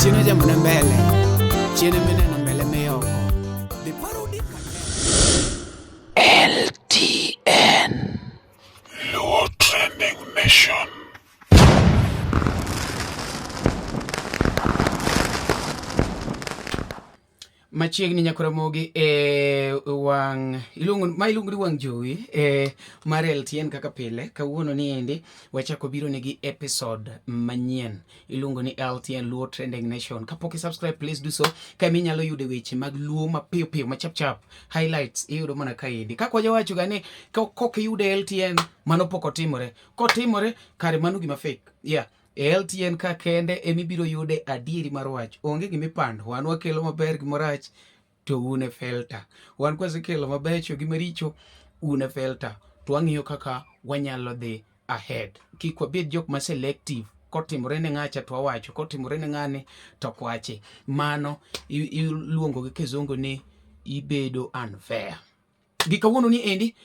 Chien ojamone mbele. Chien mineno mbele miyoko. The parody LTN. Luo Trending Nation. Machiegni nyakoramogi e wang' iluongo ma iluongo ni wang' jowi e mar LTN kaka pile kawuono ni endi wachako biro nigi episode manyien iluongo ni LTN Luo Trending Nation. Kapok i subscribe please do so ka inyalo yudo weche mag Luo mapiyo piyo machap chap highlights iyudo mana kaendi. Kaka wajawacho ga ni kok iyudo LTN mano pok otimore, kotimore kare mano gima fake. Yeah. E LTN ka kende emibiro yude adieri mar wach. Onge gimipando. Wan wakelo maber gi marach to un e filter. Wan kwasekelo mabecho gi maricho un e filter. To wang'iyo kaka wanyalo dhi ahead. Kik wabed jok ma selective. Kotimore ne ng'acha to wawacho, kotimore ne ng'ani to ok wachi. Mano iluongo gi kizungu ni ibedo unfair. Gi kawuono ni endi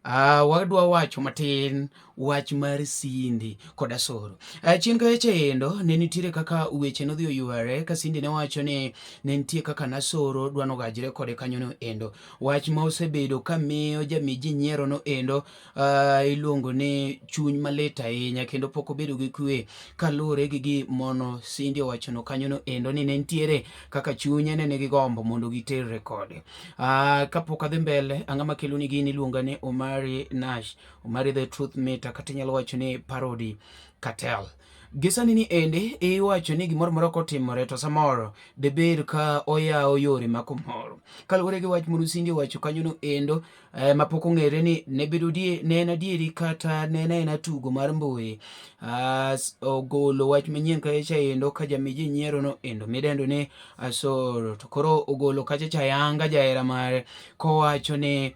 wadwa wacho matin wach mar Cindy kod Asoro. Chien kacha endo ne nitiere kaka weche nodhi oyware ka Cindy ne wacho ni ne nitie kaka Nasoro dwa nogajre kode kanyo no endo. Wach ma osebedo ka miyo jami ji nyiero no endo iluongo ni chuny malit ahinya kendo pok obedo gi kwe kaluwore gi gimono Cindy owachono kanyo no endo ni ne nitiere kaka chunye ne nigi gombo mondo giterre kode. Kapok adhi mbele, ang'ama makelo ni gini iluonga ni Omari Nash, Omari the Truth Meter, kata inyalo wacho ni Parody Cartel. Gi sani ni endi iwacho ni gimoro moro kotimore to samoro debed ka oyawo yore ma kumoro. Kaluwore gi wach moro Cindy owacho kanyo no endo mapok ong'ere ni ne bedo ne en adieri kata ne en aena tugo mar mbui. Ogolo wach manyien kacha endo ka jami ji nyiero no endo midendo ni Asoro to koro ogolo kacha cha yanga jahera mare kowacho ni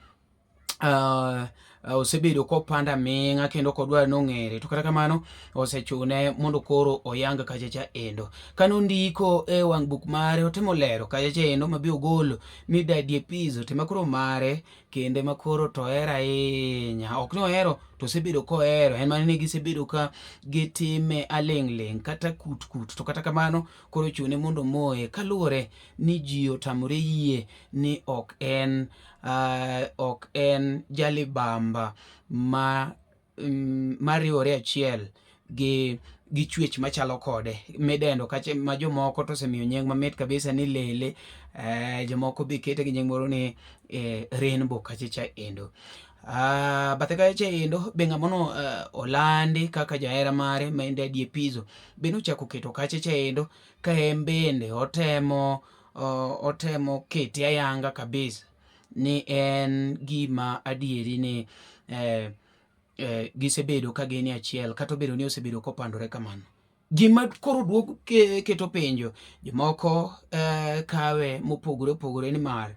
osebedo kopando aming'a kendo ok odwar nong'ere to kata kamano osechune mondo koro oyang kacha cha endo. Kane ondiko e wang' buk mare otemo lero kacha cha endo mabe ogolo ni Daddy Epizo to ema koro mare kendo ema koro to ohero ahinya. Ok ni ohero to osebedo kohero en mana ni gisebedo ka gitime aling' ling' kata kut kut to kata kamano koro chune mondo omoye kaluwore ni ji otamore yie ni ok en ok en jalibamba ma mariwore achiel gi gi chwech machalo kode midendo kache ma jomoko to osemiyo nying mamit kabisa ni lele jomoko be kete gi nying moro ni rainbow kache cha endo. Bathe kacha cha endo be ng'ama no olandi kaka jahera mare ma en Daddy Epizo be nochako keto kacha cha endo ka en bende otemo otemo kete ayanga kabisa ni en gima adieri ni gisebedo ka gin e achiel kata obedo ni osebedo kopandore kamano. Gima koro duog keto penjo jomoko kawe mopogore opogore nimar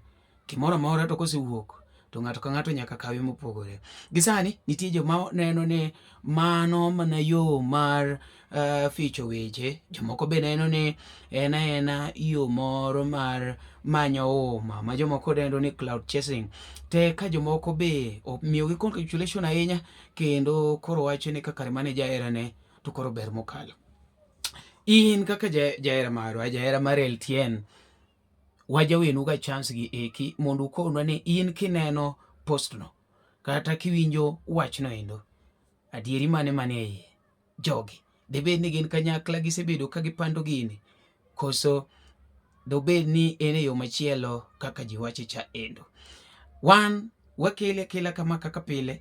gimoro amora to kosewuok to ng'ato ka ng'ato nyaka kawe mopogore. Gi sani nitie joma neno ni mano mana yo mar ficho weche, jomoko be neno ni en aena yo moro mar manyo uma ma jomoko dendo ni cloud chasing. Te ka jomoko be omiyogi congratulation ahinya kendo koro wacho ni kaka mane jaherane to koro ber mokalo. In kaka jahera marwa, jahera mar LTN, wajawenu ga chance gi eki mondo ukonwa ni in kineno post no kata kiwinjo wachno endo adieri mane mane e iye jogi debed ni gin kanyakla gisebedo ka gipando gini koso dobed ni en e yo machielo kaka ji wache cha endo. Wan wakele akela kama kaka pile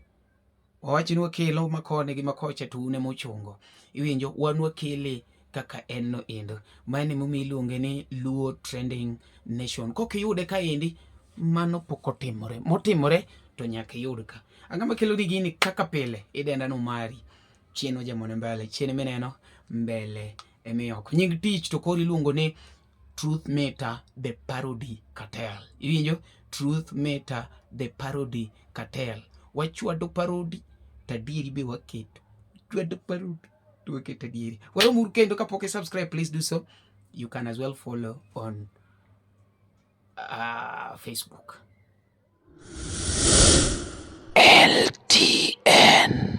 wawach ni wakelo makoni gi makocha to un ema uchungo. Iwinjo wan wakele kaka en no endo. Mano emomiyo iluonge ni Luo Trending Nation. Kok iyude kaendi mano pok otimore. Motimore to nyaka iyud ka. Ang'o makelo ni gini kaka pile idenda no mari chien ojamone mbele chien mineno mbele emiyoko. Nying tich to koro iluongo ni Truth Meter the Parody Cartel. Iwinjo? Truth Meter the Parody Cartel. Wachwado parody to adieri be waketo. Chwado parody to waketo adieri. Waromuru kendo kapok i subscribe please do so. You can as well follow on Facebook. LTN.